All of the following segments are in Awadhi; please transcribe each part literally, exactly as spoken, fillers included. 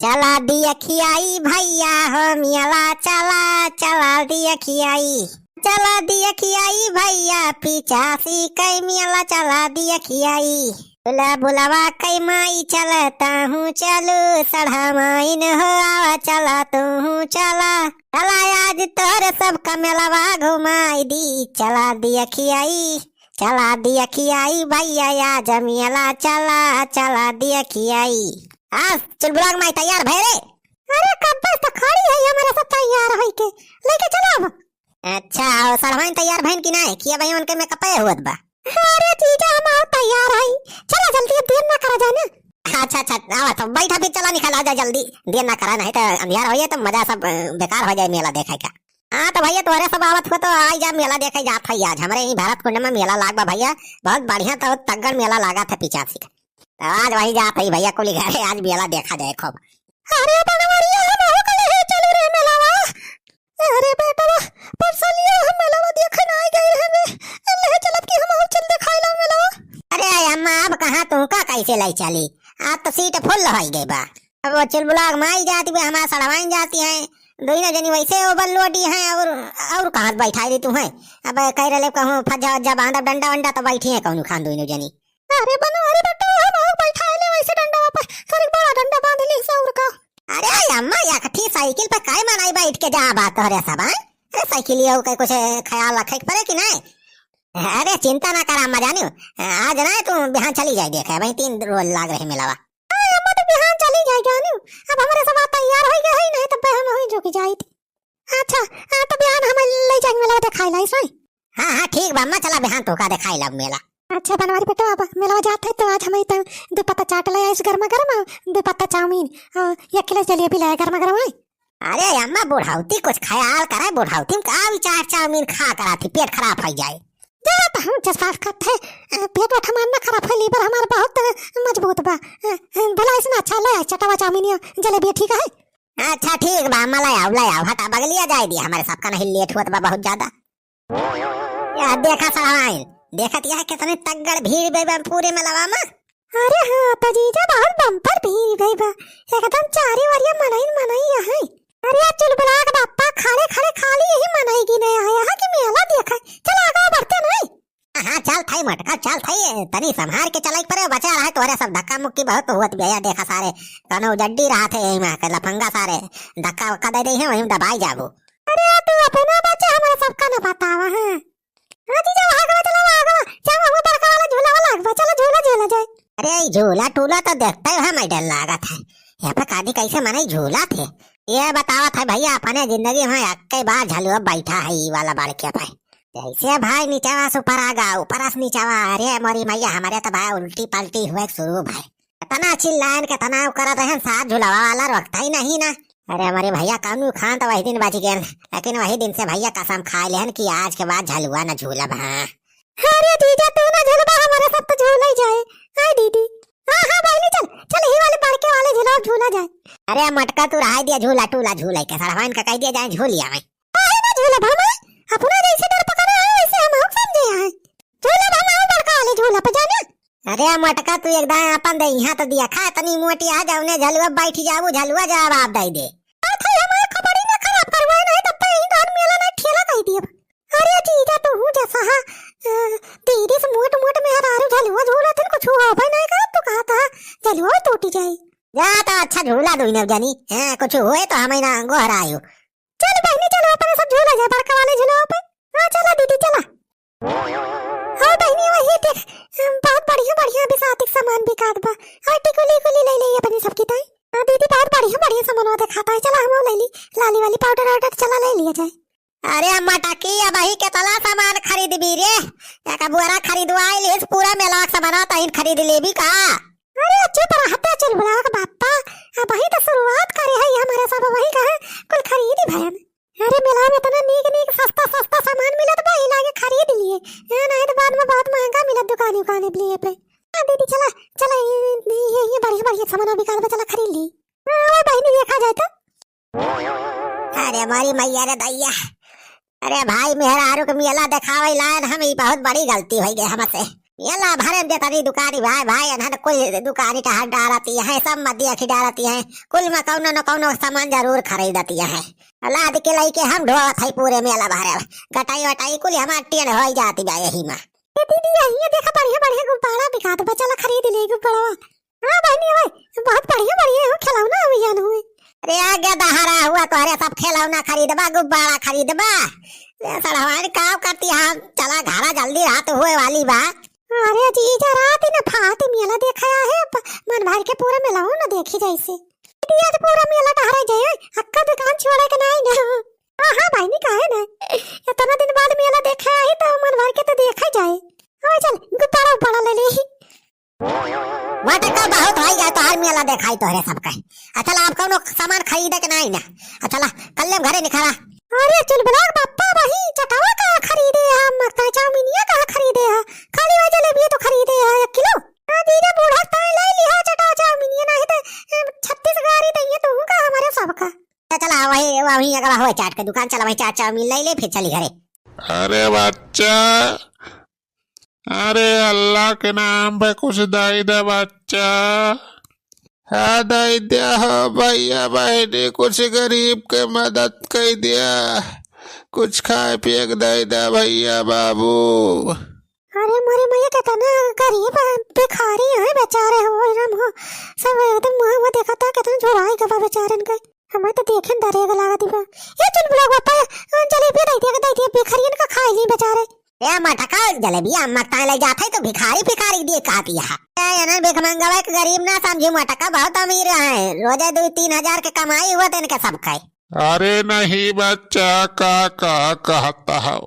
चला दिया खियाई भैया हो मेला, चला, चला दिया खियाई। चला दिया खियाई भैया, पिचासी कै मेला चला दिया खियाई। बुला बुलावा कै माई चला, ताहू चलू, सढ़ा माइन हो आवा, चला तूहू चला। चला आज तोहरे सबका मेलवा घुमाई दी, चला दिया खियाई, चला दिया खियाई भैया, आज मेला चला, चला दिया खियाई। आज चुलबुला कै माई तैयार भय रे? अरे कब्बे से तो खड़ी है, हमारे सब तैयार होई के, लेके चला अब। अच्छा, और सढ़वाइन तैयार भइन कि नाहीं? किया भाई उनके मेकअपे होत बा। अरे जीजा, हम और तैयार हई, चला जल्दी, अब देर ना करा जाए ना। अच्छा, अच्छा, आवा तो बैठा फिर, चला निकल आ जा जल्दी, देर ना करा, नाहीं तो अंधियार हो जाए तो मजा सब, अ, बेकार हो जाए मेला देखे का। हाँ तो भैया तोहरे सब आवत हो तो आई जा, मेला देखे जात है आज, हमरे यहीं भरत कुंड में मेला लाग बा भैया, बहुत बढ़िया तो तगड़ मेला लागा था पिचासी का। तो आज वही जात है भैया कुली घरे, आज मेला देखा जाए खूब। अरे बनवरिया, हम हो गले है, चलो रे मेलावा। अरे बेटवा, परसलिया हम मेलावा देखे ना आई गए हैं रे। ले चलब कि हम और चल दिखाई ला मेलावा। अरे अम्मा, अब कहाँ तू का कैसे लाई चली? आज तो सीट फुल होई गई बा। अब वो चुलबुला कै माई जाती बा, हमार सढ़वाइन जाती हैं। दोनों जनी वैसे overload ही हैं और, और कहाँ बैठाई दी तू हैं? अब कह रहे कहूँ फज्जा वज्जा बांधब डंडा वंडा तो बैठी हैं कौन खान दोनों जनी। अरे बनवारी बेटा, हम और बैठाए ले वैसे डंडवा पर, थोड़ी बड़ा डंडा बांध ली से और का। अरे अम्मा, या कठी साइकिल पर काय मनाई बैठ के जा बात हो रे सब, हैं? अरे साइकिल ये के कुछ ख्याल रखे के पड़े कि नहीं? अरे चिंता ना करा अम्मा जानियो, आज ना तू बिहान चली जाए देखे, भाई तीन रोज लाग रहे मेलावा। अरे अम्मा तो बिहान चली जाए जानियो, अब हमारे सब तैयार हो गए है, नहीं तो हम वहीं झुक जाई थी। अच्छा, हाँ, तो बिहान हम ले जाएंगे मेला देखाई लाई सोई। हाँ, हाँ, ठीक बा अम्मा, चला बिहान तोका देखाई ला मेला। अच्छा बनवारी बेटा, अब मेला जात है तो आज हम तो दो पत्ता चाट ले आइस गर्मा गर्म, दो पत्ता चाउमीन, और एक किलो जलेबी ले गर्मा गर्म है। अरे अम्मा, बुढ़ौती कुछ ख्याल करे, बुढ़ौती में का विचार, चाउमीन खा करा थी, पेट खराब हो जाए। जा तो हम जज्बात करते हैं, अ, पेट वेट हमार ना खराब है, liver हमार बहुत, अ, मजबूत बा। अ, अ, भला इसमें अच्छा ले आइस चटावा चाउमीन या जलेबी, ठीक है? अच्छा ठीक बा अम्मा, ले आओ, ले आओ, हटा बगलिया जाए दिया, हमारे सबका नहीं लेट होत बा बहुत ज्यादा। या देखा सढ़वाइन, देखत यह कितनी तगड़ भीड़ बे बा पूरे मेलवा में। अरे हाँ तो जीजा, बहुत bumper भीड़ भई बा, एकदम चारी ओरिया मनई मनई है। अरे चुलबुला के बापा, खड़े खड़े खाली यही मनई गिने आया है कि मेला देखा। चल आगे बढ़ते नहीं। हाँ, चल थाई मटका, चल थाई, तनी संभार के चलाई पड़े, बचा रहा है तोहरे सब धक्का मुक्की बहुत हुअत बिया, देखा सारे, कनो जड्डी रहा थे यही में, के लफंगा सारे, धक्का वक्का दे दे हैं, वहीं दबाई जाबू। अरे तू अपना बच्चा हमारे सबका न बतावा है। हाँ जीजा, वहाँ आगवा चला, वहाँ आगवा, चला वो बड़का वाला झूला वाला आगवा, चला झूला झूला जाए। अरे ई झूला टूला तो देखते हुए मैं डर लागत है, यहाँ पे कादी कैसे मनई झूला थे। ये बतावत है भैया, अपने जिंदगी में एक्के बार झलुआ बैठा है ई वाला बड़के पे। जैसे भाई नीचवा से ऊपर आ गा, ऊपर से नीचवा, अरे मोरी मैया, हमारे तो भाई उल्टी पलटी हुए के शुरू भाई। कितना चिल्लायन, कितना उ करत रहन, साथ झुलावा वाला रोकता ही नहीं ना। अरे हमारे भैया कानू खान तो वही दिन बच गए, लेकिन वही दिन से भैया कसम खाए लेहन कि आज के बाद झलुआ न झूलब। हाँ। अरे जीजा तू ना झुलबा, हमारे सब तो झूला ही जाए। हाय दीदी। हाँ, हाँ बहिनी, चल, चल, यही वाले बड़के वाले झूला झूला जाए। अरे मटका तू रहाई दिया, झूला टूला झूला के सड़वाइन का कह दिया जाए झूलिया में। काहे ना झूलब हम, अपना जैसे डर पकड़ा है वैसे हम हम समझे हैं। झूलब हम, हम बड़का वाले झूला पे जाने। अरे मटका तू एकदम अपन दे यहाँ तो दिया खा, तनी मोटी आ जाओ ने झलुआ बैठ जाबू, झलुआ जवाब दे दे। बात है हमारे कपड़ी में खराब करवाए नहीं तब पे ही घर मेला नहीं ठेला कह दिया। अरे जीजा तू हूँ जैसा हा, अ, दीदी से मोट मोट में हरारू झलुआ झूला थे कुछ हुआ भाई नहीं कहा तू कहा था झलुआ टूटी जाए। जा तो अच्छा झूला दो इन्हें जानी, हाँ, कुछ हुए तो हमें ना गोहरायो। चल बहिनी चलो अपने सब झूला जाए बड़का वाले झूला पे। हाँ चला दीदी चला। हाँ बहिनी वही देख, अम, बहुत बढ़िया बढ़िया अभी शादी के सामान बिकात बा। और टिकुली कुली ले ले अपनी सबकी ताई। हाँ दीदी बहुत बढ़िया बढ़िया सामान दिखाता है, चला हम ले ली लाली वाली पाउडर वाउडर चला ले लिया जाए। अरे मटकी, अबही केतना सामान खरीदबी रे? एक बोरा खरीदवाई लिस, पूरा मेला के सामान तहिन खरीद लेबी का? अरे चुप रह बे चुलबुला के बापा, अबही तो शुरुआत करे है हमारे सब, अबही कहाँ कुल खरीद भयन। अरे मेला में इतना नीक नीक सस्ता सस्ता सामान मिलत बा, ई लागे खरीद लिए। हाँ, नहीं तो बाद में बहुत महंगा मिलत दुकानी उकानी लिए पे। हाँ दीदी चला, चला ये, ये, ये बढ़िया बढ़िया सामान बिकात बा, चला खरीद ली। हाँ, वो बहिनी देखा जाए तो। अरे मोरी मैया रे दैया, अरे भाई मेहरारू के मेला देखावे लायन हम, ई बहुत बड़ी गलती हो गई हमसे। ये ला भरे में जेतनी दुकानी भाई, भाई, एनहन कुल दुकानी टहर डारती हैं, सब मदिया खी डारती हैं, कुल में कौनो न कौनो सामान जरूर खरीदती हैं। लाद के लइके हम ढोवत है पूरे मेला भरे में। गटाई वटाई कुल हमार टेढ़ होइ जाती बा यही में। ए दीदी, यही देखा बढ़िया बढ़िया गुब्बारा बिकात बा, चला खरीद ले गुब्बारा। हाँ बहिनी, ओए, बहुत बढ़िया बढ़िया हो खिलौना हो यान हुए। अरे आ गया दहाड़ा हुआ तोहरे सब खिलौना खरीदबा, गुब्बारा खरीदबा। ए सड़वाइन काव करती हम, चला घरा जल्दी रात हुए वाली बा। अरे जीजा रात ही न फात मेला देखा है, प-, मन भर के पूरा मेला हो न देखी जैसे। दीदी आज पूरा मेला टहरे जाए, अक्का दुकान छोड़े के नहीं ना। हाँ हाँ बहिनी काहे ना, इतना दिन बाद मेला देखा है तो मन भर के तो देखा जाए। हाँ चल गुब्बारा उब्बारा ले ले। मटका बहुत होइ गया तोहार मेला देखाई तोहरे सबके। अच्छा ला, अब कौनो सामान खरीदे के नाई ना। अच्छा ला, कल्ले घरे निखरा। अरे चुलबुला बप्पा वही चटवा का खरीदे हा, मक्का चाउमीनिया का खरीदे हा, खाली वही जलेबी तो खरीदे हा एक किलो। हाँ दीदी बूढ़ा ताई लाई लिहा चटवा चाउमीनिया, नहीं तो, ए, छत्तीस गारी दइए तू का हमारे सबका। तो चला वही, वही अगर हुआ चाट के दुकान, चला वही चाट चाउमीन ले ले, फिर चली घरे। अरे बच्चा, अरे अल्लाह के नाम पे कुछ दइ दे बच्चा। हाँ दइ दे हो भइया बहिनी, कुछ गरीब के मदद कइ दिया, कुछ खाए पिए के दइ दे भइया बाबू। अरे मोरे मैया, कितना गरीब है, भिखारी है बेचारे हो, राम हो, सब एकदम मुँह वो देखा था, कितना झुराई गवा बेचारन के। हमें तो देखे न डरे के लागत बा। ए चुलबुला बप्पा, जलेबी दइ दिया, दइ दिया, भिखारियन का खाए ली बेचारे। ए मटका, जलेबिया अम्मा ताए ले जात है तो भिखारी भिखारी दिए कहती है। ए एनन भिखमंगवा के गरीब ना समझी मटका, बहुत अमीर है, रोजे दो तीन हजार के कमाई हुआ तो इनके सब खाए। अरे नहीं बच्चा, का का कहता हो?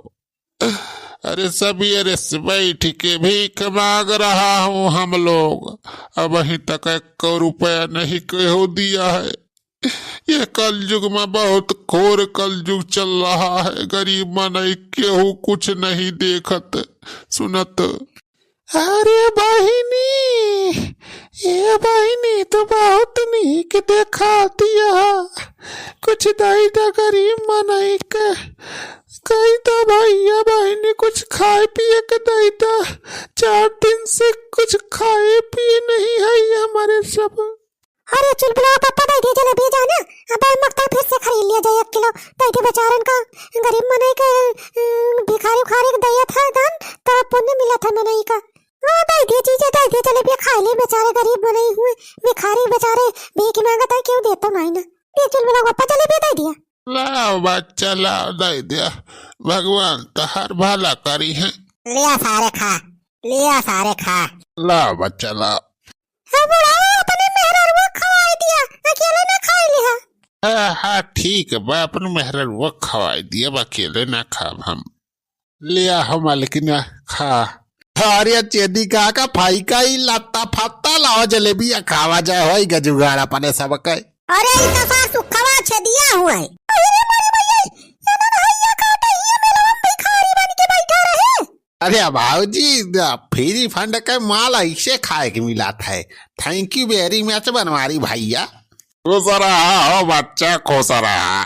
अरे सवेरे से बैठ के भीख मांग रहा हूँ हम लोग, अबहीं तक एको रुपया नहीं केहू दिया है। ये कलयुग में बहुत घोर कलयुग चल रहा है। गरीब मनई केहू कुछ नहीं देखत सुनत। अरे बहिनी, ए बहिनी, तू बहुत नीक देखा दिया, कुछ दइ दा गरीब मनई के, कहि दा भइया बहिनी कुछ खाए पिए के दइ दा, चार दिन से कुछ खाए पिए नहीं है हमारे सब। अरे चुलबुला पापा दइ दे जलेबी जाना, अब मक्ता फिर से खरीद लिया जाए एक किलो, दइ दे बेचारन का, गरीब मनई के, अम, भिखारी उखारी के दइया था दान, तो पुण्य मिला था मनई का। हाँ दइ दे जीजा, दइ दे जलेबी खाए ले बेचारे गरीब मनई हुए, भिखारी बेचारे भीख मांगत है, केहू देता नहीं ना। ये चुलबुला पापा जलेबी दइ दिया। लाओ बच्चा लाओ, दइ दिया, भगवान तोहार भला करी है। लिया सारे खा, लिया सारे खा। लाओ बच्चा लाओ। हाँ बुढ़ऊ, अपने मेहररुआ खवाई दिया, अकेले ना खाई लिहा। हाँ हाँ ठीक बा, अपने मेहररुआ खवाई दिया, अकेले ना खाब हम। लिया हो मालकिन खा। अरे चेदी का का फाई का ई लत्ता फत्ता लाओ जलेबिया खावा जाए, होई गा जुगाड़ अपने सबके। अरे ई तो सार सुखवा छेदिया हुआ है। अरे मोरी मैया, ये ना भैया काटे ये मेलवा में भिखारी बन के बैठा रहे। अरे भौजी, फ्री फंड के माल ऐसे खाए के मिलत है। Thank you very much बनवारी भैया। खुश रहा हो बच्चा, खुश रहा।